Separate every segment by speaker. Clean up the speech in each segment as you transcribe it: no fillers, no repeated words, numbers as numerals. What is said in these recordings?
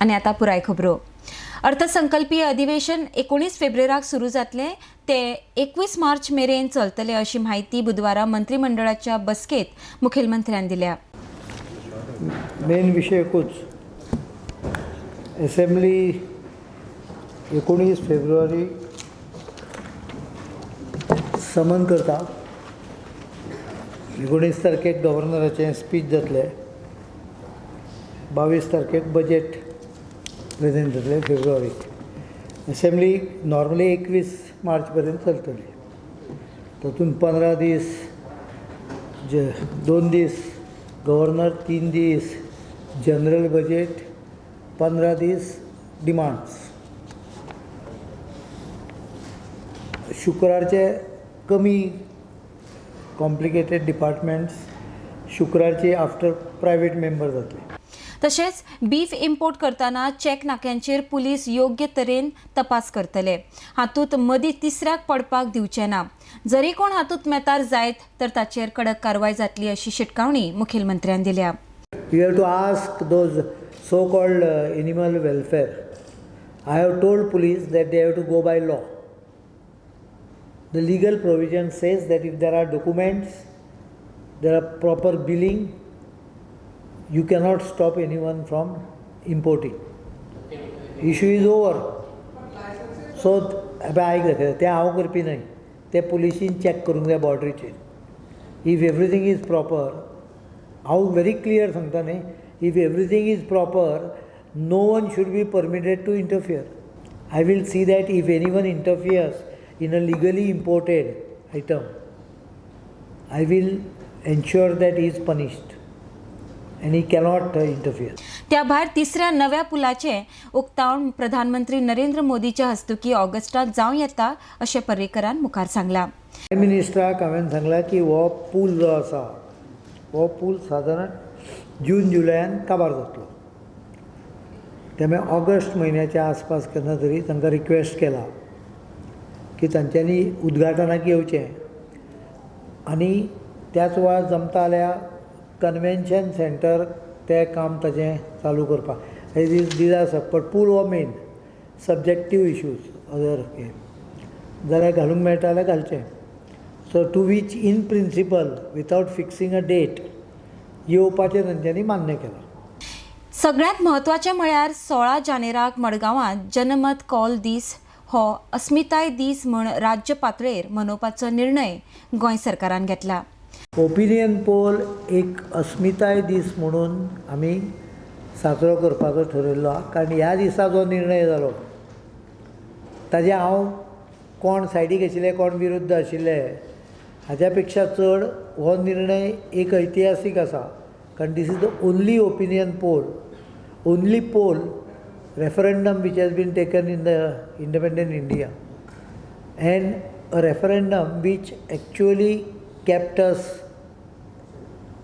Speaker 1: आनी आतां पुराय खबरो. अर्थसंकल्पीय अधिवेशन 19 फेब्रेराक सुरू जातलें, ते 21 मार्च मेरेन चलतले अशी म्हायती बुधवारा मंत्रिमंडळाच्या बसकेत मुखेलमंत्र्यान दिल्या.
Speaker 2: मेन विशय एकूच, एसेंब्ली 19 फेब्रुवारी समन करता. 19 तारखेक गव्हर्नराचें स्पीच जातलें, 22 तारखेक बजेट प्रेजेंट जातलें फेब्रुवारीक. एसेंब्ली नॉर्मली 21 मार्च पर्यंत चलतली. तातूंत 15 दीस जे 2 दीस गव्हर्नर, 3 दीस जनरल बजेट, 15 दीस डिमांड्स. शुक्रारचे कमी कॉम्प्लिकेटेड डिपार्टमेंट्स शुक्रारचे आफ्टर प्रायवेट मेंबर जातले.
Speaker 1: तशेंच बीफ इम्पोर्ट करतना चेक नाक्यांचेर पुलीस योग्य तरेन तपास करतले. हातूंत मदीं तिसऱ्याक पडपाक दिवचे ना. जरी कोण हातूंत मेतार जायत तर ताचेर कडक कारवाय जातली अशी शिटकावणी मुखेलमंत्र्यान दिल्या.
Speaker 2: You have to ask those so called animal welfare. I have told police that they have to go by law. The legal provision says that if there are documents, there are proper billing, you cannot stop anyone from importing. Issue is over. So, आयक दाखयता, तें हांव करपी न्हय, तें पुलिशीन check करूंक जाय बॉर्डरीचेर. If everything is proper, हांव व्हेरी क्लियर सांगता न्ही, if everything is proper, no one should be permitted to interfere. I will see that if anyone interferes in a legally imported item, I will ensure that he is punished and he cannot interfere.
Speaker 1: त्या भायर तिसऱ्या नव्या पुलाचें उक्तावण प्रधानमंत्री नरेंद्र मोदीच्या हस्तुकी ऑगस्टात जावं येता अशें पर्रीकरान मुखार सांगलां.
Speaker 2: प्रायम मिनिस्टराक हांवें सांगलां की हो पूल जो आसा हो पूल सादारण जून जुलयान काबार जातलो. त्यामुळे ऑगस्ट म्हयन्याच्या आसपास केन्ना तरी तांकां रिक्वेस्ट केला की तांच्यांनी उद्घाटनाक येवचें आनी त्याच वेळार जमता जाल्यार कन्वेन्शन सेंटर तें काम ताजें चालू करपाक. दीज आसा, बट पूल हो मेन सब्जेक्टीव इशूज अदर हे जाल्यार घालूंक मेळटा जाल्यार घालचें. So to which in principle without fixing a date येवपाचें तांच्यांनी मान्य केलां.
Speaker 1: सगळ्यांत म्हत्वाचें म्हळ्यार 16 जानेराक मडगांवांत जनमत कौल दीस हो अस्मिताय दीस म्हूण राज्य पातळेर मनोवपाचो निर्णय गोंय सरकारान घेतला.
Speaker 2: ओपिनियन पोल एक अस्मिताय दीस म्हणून आमी साजरो करपाचो ठरयल्लो आहा, कारण ह्या दिसा जो निर्णय जालो ताजे हांव कोण सायडीक आशिल्ले कोण विरुद्ध आशिल्ले हाज्या पेक्षा चड हो निर्णय एक ऐतिहासीक आसा, कारण this is the only opinion poll, only poll referendum which has been taken in the independent India, and a referendum which actually kept us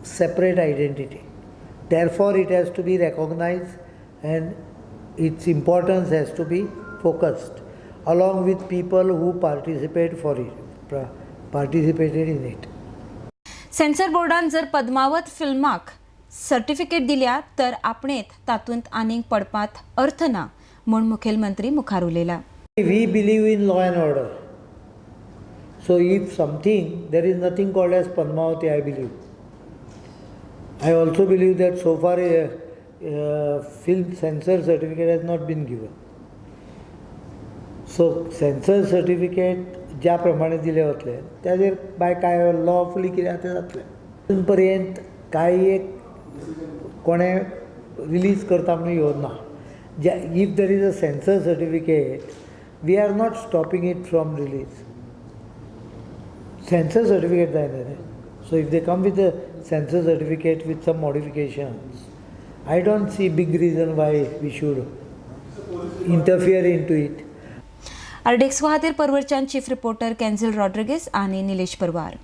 Speaker 2: separate identity. Therefore, it has to be recognized and its importance has to be focused along with people who participate for it, participated in it.
Speaker 1: Sensor बोर्डान जर Padmaavat फिल्माक certificate दिल्या तर आपणेत तातूंत आनीक पडपांत अर्थ ना म्हूण मुखेलमंत्री मुखार उलयला.
Speaker 2: We believe in law and order. So if something, there is nothing called as Padmavati, I believe. I also believe that so far a film censor certificate has not been given. So censor certificate ज्या प्रमाणे दिले वतले ताजेर बाय काय lawfully कितें आसा तें जातलें. अजून पर्यंत कांय एक कोणें रिलीज करता म्हणून येवना. If there is a censor certificate, we are not stopping it from release. Censor certificate जाय न्ही रे. So if they come with a censor certificate with some modifications, I don't see big reason why we should interfere into it.
Speaker 1: RDX खातीर परवरच्यान chief reporter कॅन्झिल Rodrigues आनी निलेश परवार.